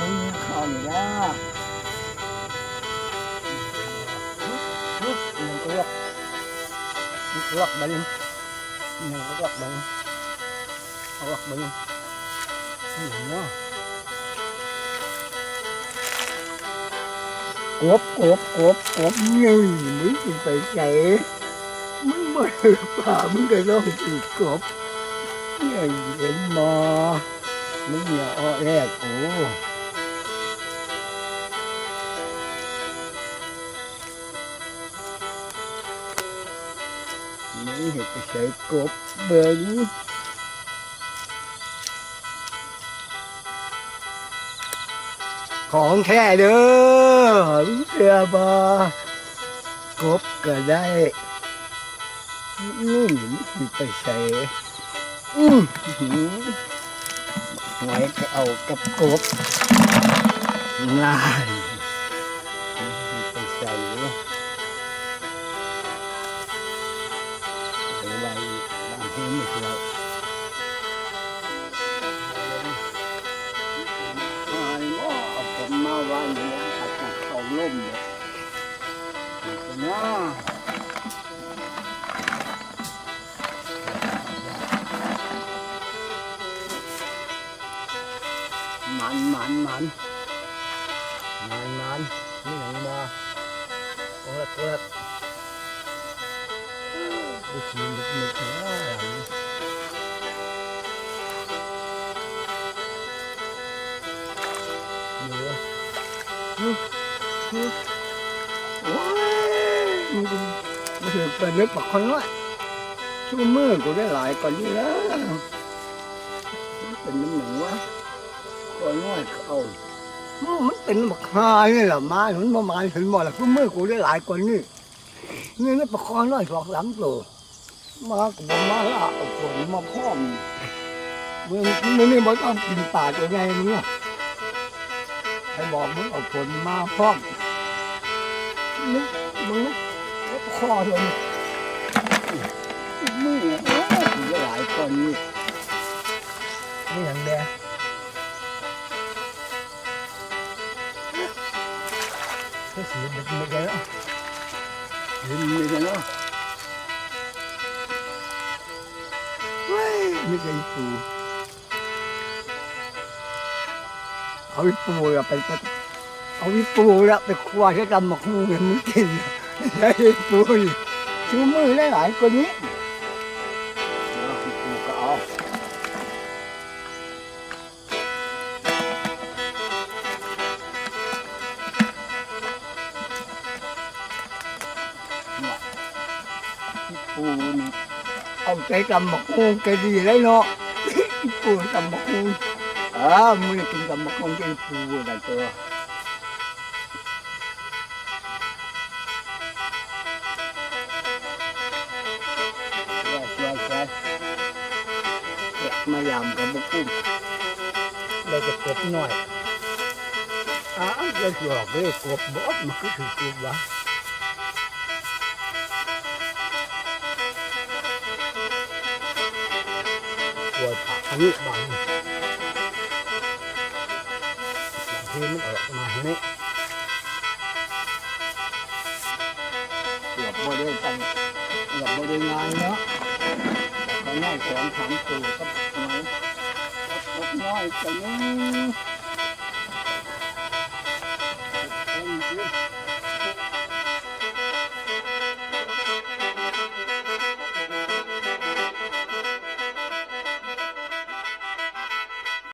ນີ້ເຂົ້ານີ້ລະ ມັນກໍລວກ ມັນກໍລວກໄປ ມັນກໍລວກໄປ ເອົາອອກເບິ່ງ ນີ້ເນາະ ກົບ ກົບ ກົບ ກົບ ນີ້ ມຶງຊິໄປໃສ? ມຶງບໍ່ຖືກປາ ມຶງກໍຕ້ອງຖືກກົບ ນີ້ ເຫັນບໍ່? ມຶງຢ່າອ້ອແອກູ. ນີ້ເຮັດໄປໃສ່ກົບເບິ່ງ ຂອງແທ້ເດີ ເຊື່ອບໍ່? ກົບກໍໄດ້ ອືມ ຊິໄປໃສ? ອືມ ຫອຍກໍເອົາກັບກົບ ນານ ໄປໃສ ໄປໄວ້ບ້ານເພິ່ນໄປ. ຫາຍບໍ່ ເອົາກັບມາໄວ້ ມັນອາດຈະເຂົ້າລົມເດ ນີ້ນະ. ມັນ ມັນ ມັນ ມັນ ມັນ ມີຫຍັງບໍ່? ໂອເລັກ ໂອເລັກ ບໍ່ກິນເໝິດໆ ນະ ໂອ້ຍ ມັນກໍບໍ່ຖືກປານໃດ ປາຄອນ້ອຍ ຊຸມື້ກູໄດ້ຫຼາຍກວ່ານີ້ລະ ມັນເປັນນຳຫຍັງວະ ຄອນ້ອຍກໍເອົາ ມັນເປັນບັກຫ່ານີ້ລະ ມາ ມັນບໍ່ມາເຫັນບໍ່ລະ ຊຸມື້ກູໄດ້ຫຼາຍກວ່ານີ້ ນີ້ ນີ້ປາຄອນ້ອຍສອງສາມໂຕ ມາກໍບໍ່ມາລະ ເອົາຝົນມາພ້ອມ ມື້ ມື້ນີ້ບໍ່ຕ້ອງກິນປາຕົວໃຫຍ່ມຶງ ໃຜບອກມຶງເອົາຝົນມາພ້ອມ ມຶງ ມຶງເຈັບຄໍເລີຍ ມື້ ໂອ້ຍ ຫຼາຍກວ່ານີ້ ມີຫຍັງແດ່? ຄືຊິເຮັດເປັນເມັດເລີຍເນາະ ເຫັນເມັດເລີຍເນາະ ເວີຍ ມີແຕ່ອີປູ ເອົາອີປູລະໄປ ໄປ ເອົາອີປູລະໄປຂົ້ວໃສ່ຕຳບັກຫຸ່ງໃຫ້ມັນກິນ ໄດ້ອີປູນີ້ ຊຸມື້ໄດ້ຫຼາຍກວ່ານີ້ ເອົາອີປູກໍເອົາ. ອີປູນີ້ ໃສ່ຕຳບັກຫຸ່ງກະດີໄດ໋ເນາະ ອີ່ປູຕຳບັກຫຸ່ງ. ອ້າວ ມື້ນີ້ກິນຕຳບັກຫຸ່ງກັບອີ່ປູນັ້ນຕົວະ. ສວຍໆໆ ແຂກມາຢາມກໍບໍ່ກຸ້ມ ໄດ້ແຕ່ກົບນ້ອຍ. ອ້າວ ແລ້ວຊິອອກເລີກກົບບໍ່? ມັນຄືຖືກົບວະ? ປ່ວຍຜັກທາງນີ້ບາດນີ້ ບາງທີມັນອອກມາທາງນີ້ ເກືອບບໍ່ໄດ້ຕັ້ງ ເກືອບບໍ່ໄດ້ງ່າຍເນາະ. ຂ້ານ້ອຍສອງສາມໂຕກັບນ້ອຍ ກັບກົບນ້ອຍໂຕໜຶ່ງ.